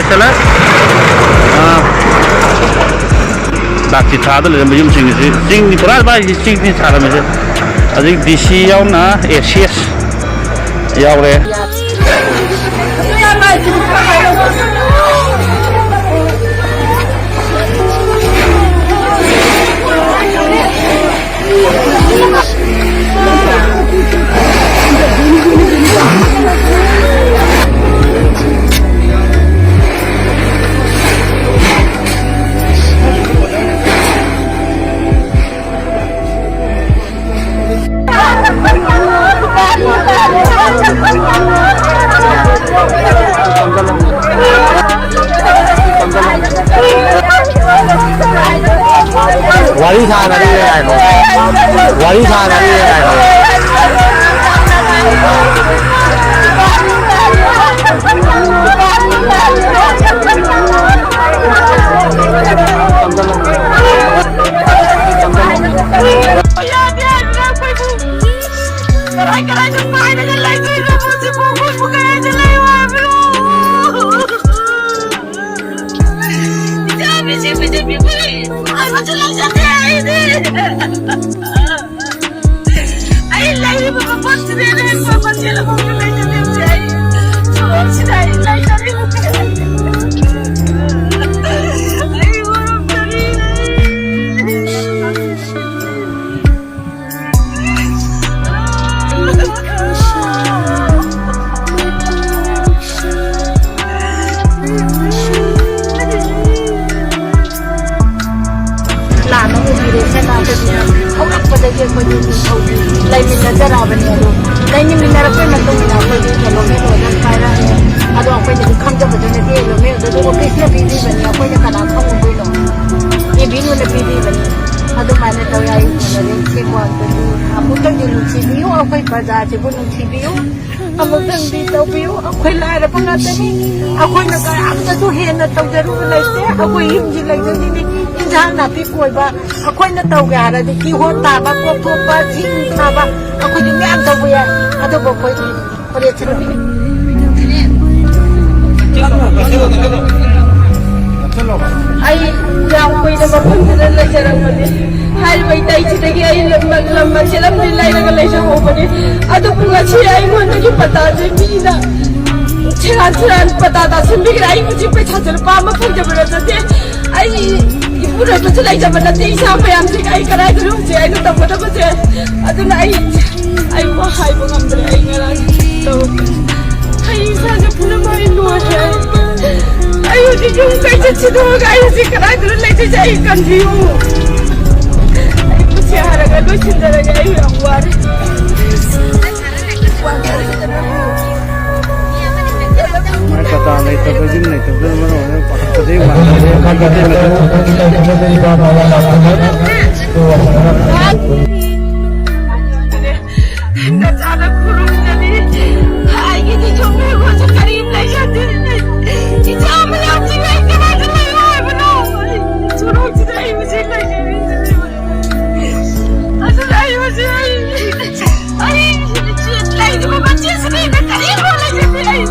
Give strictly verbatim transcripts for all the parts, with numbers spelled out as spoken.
ꯆꯠꯂꯦ꯫ ꯑꯥ, ꯗꯥꯛ ꯆꯤꯊꯥꯗ ꯂꯩꯔꯝꯕ ꯌꯨꯝꯁꯤꯡ ꯑꯁꯤ ꯆꯤꯡꯅꯤ, ꯄꯨꯔꯥ ꯚꯥꯏꯁꯤ ꯆꯤꯡꯅꯤ ꯁꯥꯔꯝꯃꯤꯁꯦ꯫ ꯑꯗꯒꯤ ꯗꯤ ꯁꯤ ꯌꯥꯎꯅ ꯑꯦ ꯁꯤ ꯑꯦꯁ ꯌꯥꯎꯔꯦ꯫ ꯋꯥꯔꯤ ꯁꯥꯟꯅꯔꯤꯌꯦ ꯉꯥꯏꯈꯣ꯫ ꯋꯥꯔꯤ ꯁꯥꯟꯅꯔꯤꯌꯦ ꯉꯥꯏꯈꯣ꯫ ꯌꯥꯗꯦ ꯍꯥꯏꯗꯅ ꯑꯩꯈꯣꯏꯕꯨ ꯀꯔꯥꯏ ꯀꯔꯥꯏꯗ ꯄꯥꯏꯔꯒ ꯂꯩꯗꯣꯏꯅꯣ? ꯍꯧꯖꯤꯛꯄꯨ ꯑꯩꯈꯣꯏꯕꯨ ꯀꯗꯥꯏꯗ ꯂꯩꯌꯨ ꯍꯥꯏꯕꯅꯣ? ꯏꯆꯥ ꯃꯤꯁꯤ ꯄꯤꯖꯤ ꯄꯤꯕꯤ ꯍꯥꯏꯕꯁꯨ ꯂꯩꯖꯗꯦ ꯑꯩꯗꯤ꯫ ꯑꯩ ꯂꯩꯔꯤꯕ ꯃꯐꯝꯁꯤꯗ ꯍꯦꯟꯕ ꯃꯆꯦꯠ ꯑꯃꯐꯥꯎꯁꯨ ꯂꯩꯖꯗꯦ꯫ ꯑꯩ ꯁꯣꯔꯣꯛꯁꯤꯗ ꯑꯩ ꯂꯩꯖꯔꯤꯕꯁꯦ꯫ ꯑꯩ ꯉꯝꯗꯔꯤ꯫ ꯂꯥꯟ ꯑꯃ ꯎꯕꯤꯔꯦ ꯁꯦꯅꯥꯄꯇꯤꯅ ꯍꯧꯔꯛꯄꯗꯒꯤ ꯑꯩꯈꯣꯏꯗꯤ ꯅꯤꯡꯊꯧ ꯂꯩꯃꯤꯟꯅꯖꯔꯛꯑꯕꯅꯤ꯫ ꯑꯗꯣ ꯂꯩꯃꯤꯟꯅꯔꯛꯄꯒꯤ ꯃꯇꯨꯡ ꯏꯟꯅ ꯑꯩꯈꯣꯏꯗꯤ ꯀꯤꯂꯣꯃꯤꯇꯔꯗ ꯄꯥꯏꯔꯛꯑꯦ꯫ ꯑꯗꯣ ꯑꯩꯈꯣꯏꯅꯗꯤ ꯈꯪꯖꯕꯗꯨ ꯅꯠꯇꯦ, ꯀꯤꯂꯣꯃꯤꯇꯔꯗ ꯑꯗꯨꯒ ꯀ꯭ꯔꯤꯁꯅ ꯄꯤꯕꯤꯕꯅꯤ, ꯑꯩꯈꯣꯏꯅ ꯀꯅꯥ ꯈꯪꯉꯨꯗꯣꯏꯅꯣ? ꯏꯕꯤꯅꯨꯅ ꯄꯤꯕꯤꯕꯅꯤ꯫ ꯑꯗꯨꯃꯥꯏꯅ ꯇꯧꯋꯤ꯫ ꯑꯩ ꯎꯅꯔꯦ ꯁꯦꯝꯕ ꯑꯗꯨꯗꯤ ꯑꯃꯨꯛꯇꯪꯗꯤ ꯅꯨꯡꯁꯤꯕꯤꯌꯨ, ꯑꯩꯈꯣꯏ ꯄ꯭ꯔꯖꯥꯁꯤꯕꯨ ꯅꯨꯡꯁꯤꯕꯤꯌꯨ꯫ ꯑꯃꯨꯛꯇꯪꯗꯤ ꯇꯧꯕꯤꯌꯨ꯫ ꯑꯩꯈꯣꯏ ꯂꯥꯏꯔꯕ ꯉꯥꯛꯇꯅꯤ꯫ ꯑꯩꯈꯣꯏꯅ ꯀꯅꯥꯝꯇꯁꯨ ꯍꯦꯟꯅ ꯇꯧꯖꯔꯨꯕ ꯂꯩꯇꯦ꯫ ꯑꯩꯈꯣꯏ ꯌꯨꯝꯁꯤ ꯂꯩꯖꯔꯤꯅꯤ꯫ ꯏꯟꯁꯥꯡ ꯅꯥꯄꯤ ꯀꯣꯏꯕ ꯑꯩꯈꯣꯏꯅ ꯇꯧꯒꯦ ꯍꯥꯏꯔꯗꯤ ꯀꯤꯍꯣꯝ ꯊꯥꯕ, ꯀꯣꯝꯊꯣꯛꯄ, ꯁꯤꯡ ꯊꯥꯕ, ꯑꯩꯈꯣꯏꯗꯤ ꯃꯌꯥꯝ ꯇꯧꯕ ꯌꯥꯏ꯫ ꯑꯗꯨꯕꯨ ꯑꯩꯈꯣꯏꯗꯤ ꯄ꯭ꯔꯦꯁꯅ ꯃꯐꯝꯁꯤꯗ ꯂꯩꯖꯔꯝꯕꯅꯤ꯫ ꯍꯥꯏꯔꯤꯕ ꯏꯇꯩꯁꯤꯗꯒꯤ ꯑꯩ ꯂꯝ ꯂꯝ ꯃꯆꯦꯠ ꯑꯃꯗꯤ ꯂꯩꯔꯒ ꯂꯩꯖꯍꯧꯕꯅꯤ꯫ ꯑꯗꯨꯕꯨ ꯉꯁꯤ ꯑꯩꯉꯣꯟꯗꯒꯤ ꯄꯇꯥꯁꯦ ꯃꯤꯅ ꯁꯦꯔꯥꯟ ꯇꯨꯔꯥꯟ ꯄꯇꯥ ꯇꯥꯁꯤꯟꯕꯤꯈ꯭ꯔꯦ꯫ ꯑꯩ ꯍꯧꯖꯤꯛ ꯄꯩꯁꯥꯁꯦ ꯂꯨꯄꯥ ꯑꯃ ꯐꯪꯖꯕ ꯅꯠꯆꯗꯦ꯫ ꯑꯩ ꯏꯄꯨꯔꯣꯏꯕꯁꯨ ꯂꯩꯖꯕ ꯅꯠꯇꯦ꯫ ꯏꯆꯥ ꯃꯌꯥꯝꯁꯤꯒ ꯑꯩ ꯀꯗꯥꯏꯗꯅꯣ ꯍꯧꯖꯤꯛ ꯑꯩꯅ ꯇꯧꯒꯗꯕꯁꯦ? ꯑꯗꯨꯅ ꯑꯩ ꯑꯩ ꯋꯥ ꯍꯥꯏꯕ ꯉꯝꯗ꯭ꯔꯦ꯫ ꯑꯩ ꯉꯔꯥꯡ ꯇꯧꯔꯛꯄꯅꯤ꯫ ꯑꯩ ꯏꯁꯥꯁꯦ ꯄꯨꯝꯅꯃꯛ ꯑꯩ ꯂꯣꯏꯔꯦ꯫ ꯑꯩ ꯍꯧꯖꯤꯛ ꯌꯨꯝ ꯀꯩ ꯆꯠꯁꯤꯗꯣꯛꯑꯒ ꯑꯩ ꯍꯧꯖꯤꯛ ꯀꯗꯥꯏꯗꯅꯣ ꯂꯩꯗꯣꯏꯁꯦ? ꯑꯩ ꯀꯟꯕꯤꯌꯨ꯫ ꯑꯩ ꯄꯨꯟꯁꯤ ꯍꯥꯏꯔꯒ ꯂꯣꯏꯁꯤꯟꯖꯔꯒꯦ꯫ ꯑꯩ ꯌꯥꯝ ꯋꯥꯔꯦ꯫ ꯃꯥꯏ ꯄꯇꯥ ꯂꯩꯇꯕ, ꯌꯨꯝ ꯂꯩꯇꯕꯗꯨꯅ ꯃꯔꯝ ꯑꯣꯏꯔꯒ ꯄꯥꯈꯠꯄꯗꯒꯤ ꯋꯥꯟꯊꯔꯦ꯫ ꯅꯆꯥꯅ ꯈꯨꯔꯨꯝꯖꯔꯤ꯫ ꯑꯩꯒꯤꯗꯤ ꯌꯨꯝ ꯂꯩꯕꯁꯨ ꯀꯔꯤꯝ ꯂꯩꯖꯗꯦ꯫ ꯏꯆꯥ ꯃꯌꯥꯝꯁꯤꯒ ꯑꯩ ꯀꯃꯥꯏꯅ ꯂꯩꯌꯣ ꯍꯥꯏꯕꯅꯣ? ꯑꯩ ꯁꯣꯔꯣꯛꯁꯤꯗ ꯑꯩ ꯍꯧꯖꯤꯛ ꯂꯩꯖꯔꯤꯁꯤꯅꯦ꯫ ꯑꯗꯨꯅ ꯑꯩ ꯍꯧꯖꯤꯛ ꯑꯩ, ꯑꯩ ꯂꯩꯔꯤꯕ ꯃꯆꯦꯁꯤꯗ ꯑꯩꯅ ꯀꯔꯤꯝ ꯂꯩꯖꯗꯦ꯫ ꯑꯩ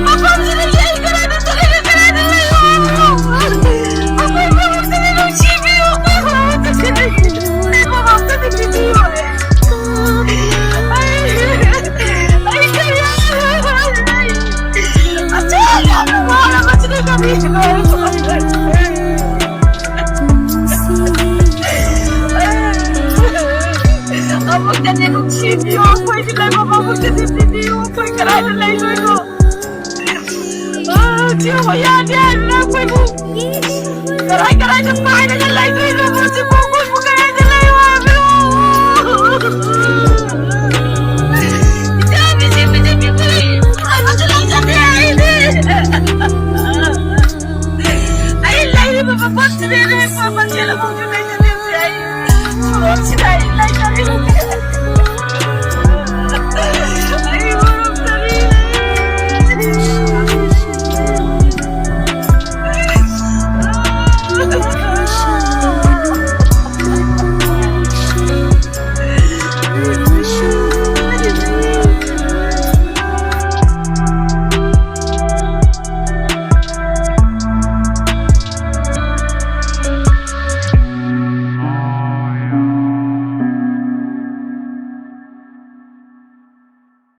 ꯃꯐꯝꯁꯤꯗꯒꯤ ꯑꯩ ꯀꯗꯥꯏꯗ ꯆꯠꯂꯒ ꯀꯗꯥꯏꯗ ꯂꯩꯌꯣ ꯍꯥꯏꯕꯅꯣ? ꯑꯩꯈꯣꯏ ꯃꯔꯛꯇꯗꯤ ꯅꯨꯡꯁꯤꯕꯤꯌꯨ, ꯑꯩꯈꯣꯏ ꯃꯔꯛꯇꯗꯤ ꯄꯤꯕꯤꯌꯨ꯫ ꯑꯩ ꯃꯔꯛꯇꯗꯤ ꯄꯤꯕꯤꯌꯨ꯫ ꯑꯩ, ꯑꯩ ꯀꯔꯤ ꯍꯥꯏꯔꯨꯔꯅꯤ? ꯑꯩ ꯑꯁꯨꯛ ꯌꯥꯝꯅ ꯋꯥꯔꯕꯁꯤꯗ ꯀꯔꯤꯒꯤꯅꯣ? ꯑꯃꯨꯛꯇꯗꯤ ꯅꯨꯡꯁꯤꯕꯤꯌꯨ, ꯑꯩꯈꯣꯏꯒꯤ ꯂꯩꯐꯝ ꯑꯃꯨꯛꯇꯗꯤ ꯄꯤꯕꯤꯌꯨ, ꯑꯩꯈꯣꯏ ꯀꯗꯥꯏꯗ ꯂꯩꯗꯣꯏꯅꯣ? ꯑ, ꯆꯦ ꯍꯣꯏ ꯌꯥꯗꯦ ꯍꯥꯏꯗꯅ ꯑꯩꯈꯣꯏꯕꯨ ꯀꯔꯥꯏ ꯀꯔꯥꯏꯗ ꯄꯥꯏꯔꯒ ꯂꯩꯗꯣꯏꯅꯣ?